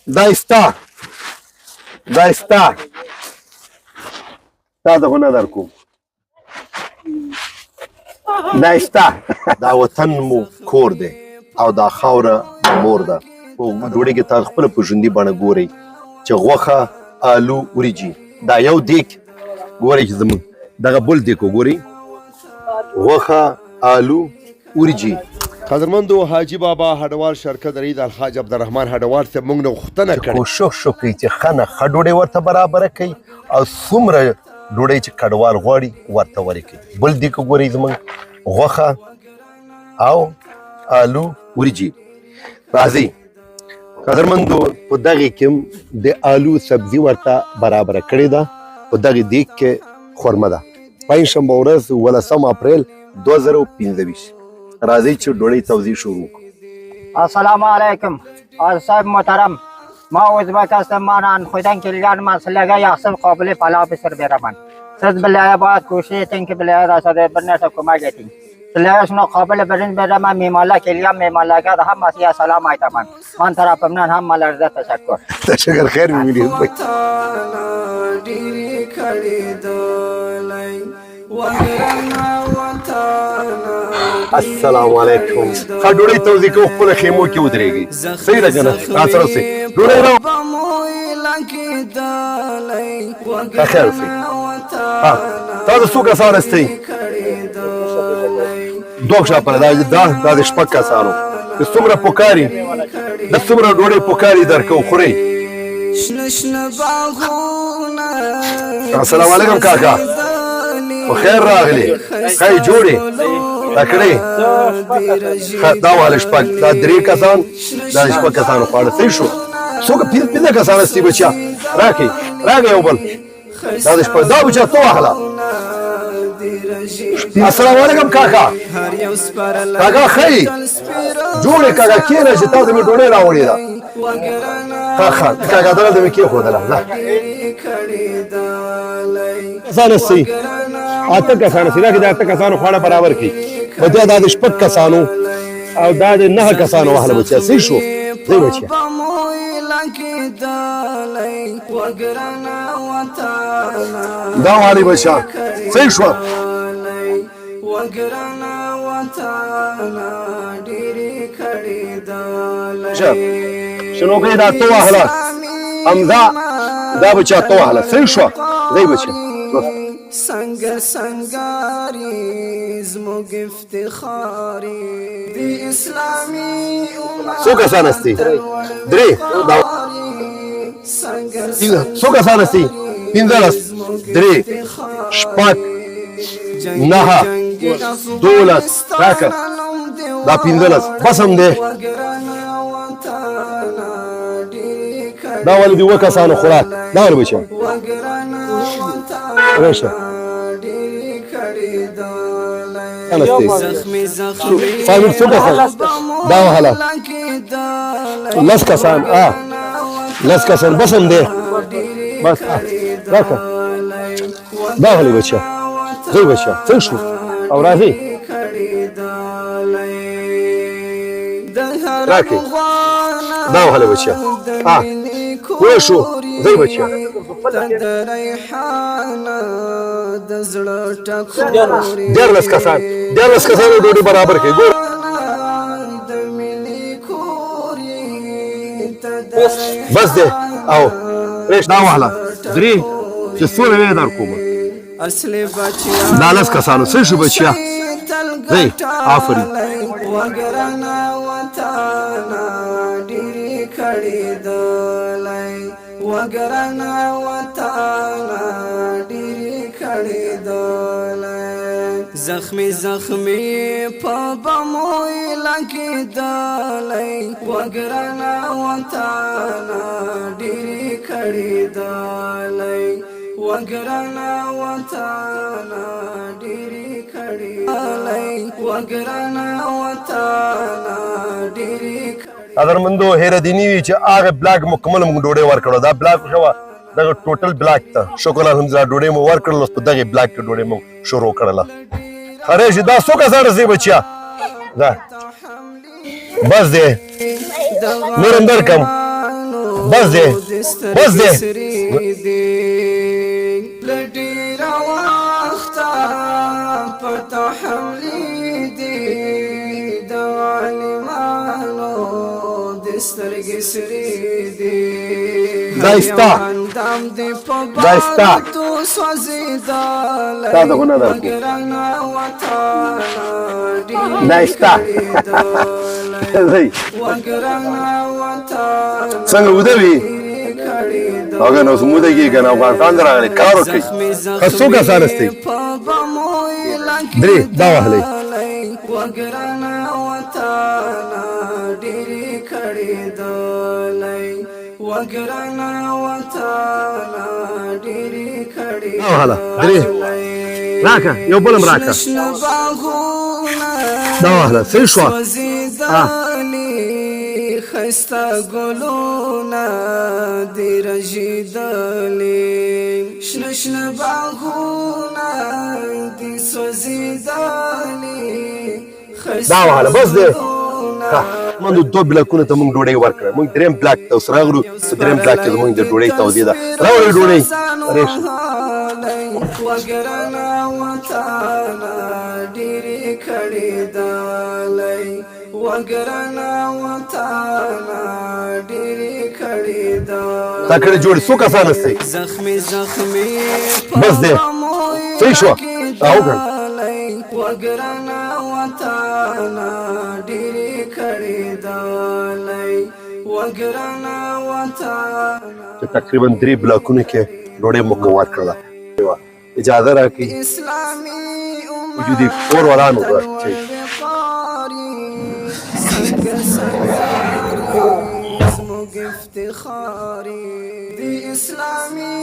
دا ستا، دا ستا، تا ته خو نه درکوم. دا ستا. دا وطن مو کور دی او دا خاوره مور ده. په ډوډۍ کې تاسو خپله په ژوندي بڼه ګورئ چې غوښه، آلو، وریجې. دا یو دیګ ګورئ چې زموږ دغه بل دیګ وګورئ، غوښه، آلو، وریجې. قدرمندو حاجي بابا هډوال شرکت رئیس الحاج عبدالرحمن هډوال صاحب موږ نه غوښتنه کړې کوښښ وکړئ چې ښه نه ښه ډوډۍ ورته برابره کړئ او څومره ډوډۍ چې کډوال غواړي ورته ورکړئ. بل دیګ وګورئ، زموږ غوښه او آلو، وریجې. راځئ قدرمندو، په دغې کې هم د آلو سبزي ورته برابره کړې ده. په دغې دیګ کې خورمه ده. پنجشنبه ورځ، 17 اپریل 2025. راځئ چې ډوډۍ توزیع شروع کړو. السلام علیکم حاجی صاحب محترم. ما ازبک هستم. من اندخویدن kelganman. Sizlarga yaxshi qobili palov pishirib beraman. Siz bilan boyad ko'shish eting ki bilan rasada bir narsa ko'mak eting. Sizlarga shuni qobili birinch beraman. Mehmonlar kelgan, mehmonlarga hammasiga salom aytaman. Man tarafimdan hammalariga tashakkur. تشکر، خیر میبینید. ډېرې کړې دلای وګرنه وطنه. السلام علیکم. ښه ډوډۍ توزیع کوو، خپله خیمو کې ودرېږئ. صحیح ده که نه؟ راسره اوسئ. ډوډۍ را ښه خیر اوسئ. ها، تاسو څو کسان یاستئ؟ دوه شاپره. دا دا دا د شپږ کسانو د څومره پکاري، د څومره ډوډۍ پکاري درکو، خورئ. شنه شنه باغونه. السلام علیکم کاکا، په خیر راغلی، خی جوړې تکړې. دا واله شپږ، دا درې کسان، دا شپږ کسانو خواړه. صحیح شو؟ څوک پنځه کسان استي؟ بچیا راکې، راکې یو بل. دا د شپږ، دا بچیا تو واخله. السلام علیکم کاکا. کاکا خی جوړې؟ کاکا کېنه چې تاسو مې ډوډۍ راوړې ده. ښه ښه کاکا، دغه مې کېښودله. ځه، کسان استي؟ اته کسان استي. راکې، د اته کسانو خواړه برابر کړي بچیا. دا د شپږ کسانو او دا د نهه کسانو. واخله بچیا. صحیح شو؟ ځئ بچیا. لګېدلی وګرنه وطنه. دا والي بچیا. صحیح شو؟ وګرنه وطنه ډېرې کړې دلای. شنوګۍ، دا تو واخله. حمزه، دا بچیا تو واخله. صحیح شو؟ ځئ بچیا. څنګه سنگاری زموږ افتخاری د اسلامي څو کسان استي؟ درې. دا څو کسان استي؟ 15، درې، شپږ، نهه، 12. راکه، دا 15 بس هم دی. دا ولې د اووه کسانو خوراک. دا ولې بچیا راشه. فامیل څو کسان؟ دا وهله 10 کسان. 10 کسان بس هم دی. بس راکه. دا ولې بچیا. ځئ بچیا. څنګه شو؟ او راځئ. راکې، دا وهله بچیا. پوه شو؟ ځئ بچیا. 13 کسان، 13 کسانو ډوډۍ برابر کړئ. ګور، بس دی. او ریش، دا وهله درې چې څونه وې در کومه. دا 10 کسانو. څه شو بچیا؟ ځئ، آفرین. وګرنه وطنه ډېرې کړې دلای وګرنه وطنه ډېرې کړې دلای زخمی زخمی په بمو لګېدلی وګرنه وطنه ډېرې کړې دلای وګرنه وطنه ډېرې کړې دلای وګرنه وطنه ډېرې. قدرمندو، هېره دې نه وي چې هغه بلاک مکمل موږ ډوډۍ ورکړو. دا بلاک شوه، دغه ټوټل بلاک ته شکر الحمدلله ډوډۍ مو ورکړل. اوس په دغه بلاک کې ډوډۍ مو شروع کړله. خره چې دا څو کسان رسي بچیا؟ دا بس دی، نور هم درکم. بس دی، بس دی. له ډېره وخته پته حملې دي د عالمانو د سترګې سرې دي. دا ستا. اندام دې په دا ستا. بارودو سوځېدلی. تا ته خو نه درکوم. ګرانه وطنه ډېرې دا ستا. کړېدلی. ځئ. وګرانه وطنه څنګه وده وي؟ ډېرې کړېدلی. هغه نو زموږ کې کنه افغانستان ته راغلی کار وکړي. ښه، څو کسان یاستئ؟ درې. دا واخلئ. وګرانه وطنه ډېرې کړېدلی. وګرانه وطنه ډېرې کړېدلی. دا واخله، درې. راکه، یو بل هم راکه. شنه باغونه دا واخله، صحیح شوه. سوځېدلي، ښایسته ګلونه دي رژېدلي. شنه شنه باغونه دي سوځېدلي، ښایسته دا واخله، بس دی. ګلونه. ښه، موږ دوه بلاکونو ته موږ ډوډۍ ورکړه. موږ دریم بلاک ته اوس راغلو. په دریم بلاک کې زموږ د ډوډۍ توزیع ده. راوړئ ډوډۍ. راشئ. وګرانه وطنه ډېرې کړېدلی. وګرانه وطنه ډېرې کړېدلی. دا کړې جوړې. څو کسان یاستئ؟ زخمی زخمی. بس دی. صحیح شوه. دا وکړه. وګرانه وطنه ډېرې کړېدلی. وګرانه وطنه. چې تقریبا درې بلاکونو کې ډوډۍ موږ ورکړله. اجازه راکړئ. اسلامي امت وجودي کور ورانو چې وقاري څنګه څنګه زموږ افتخاري د اسلامي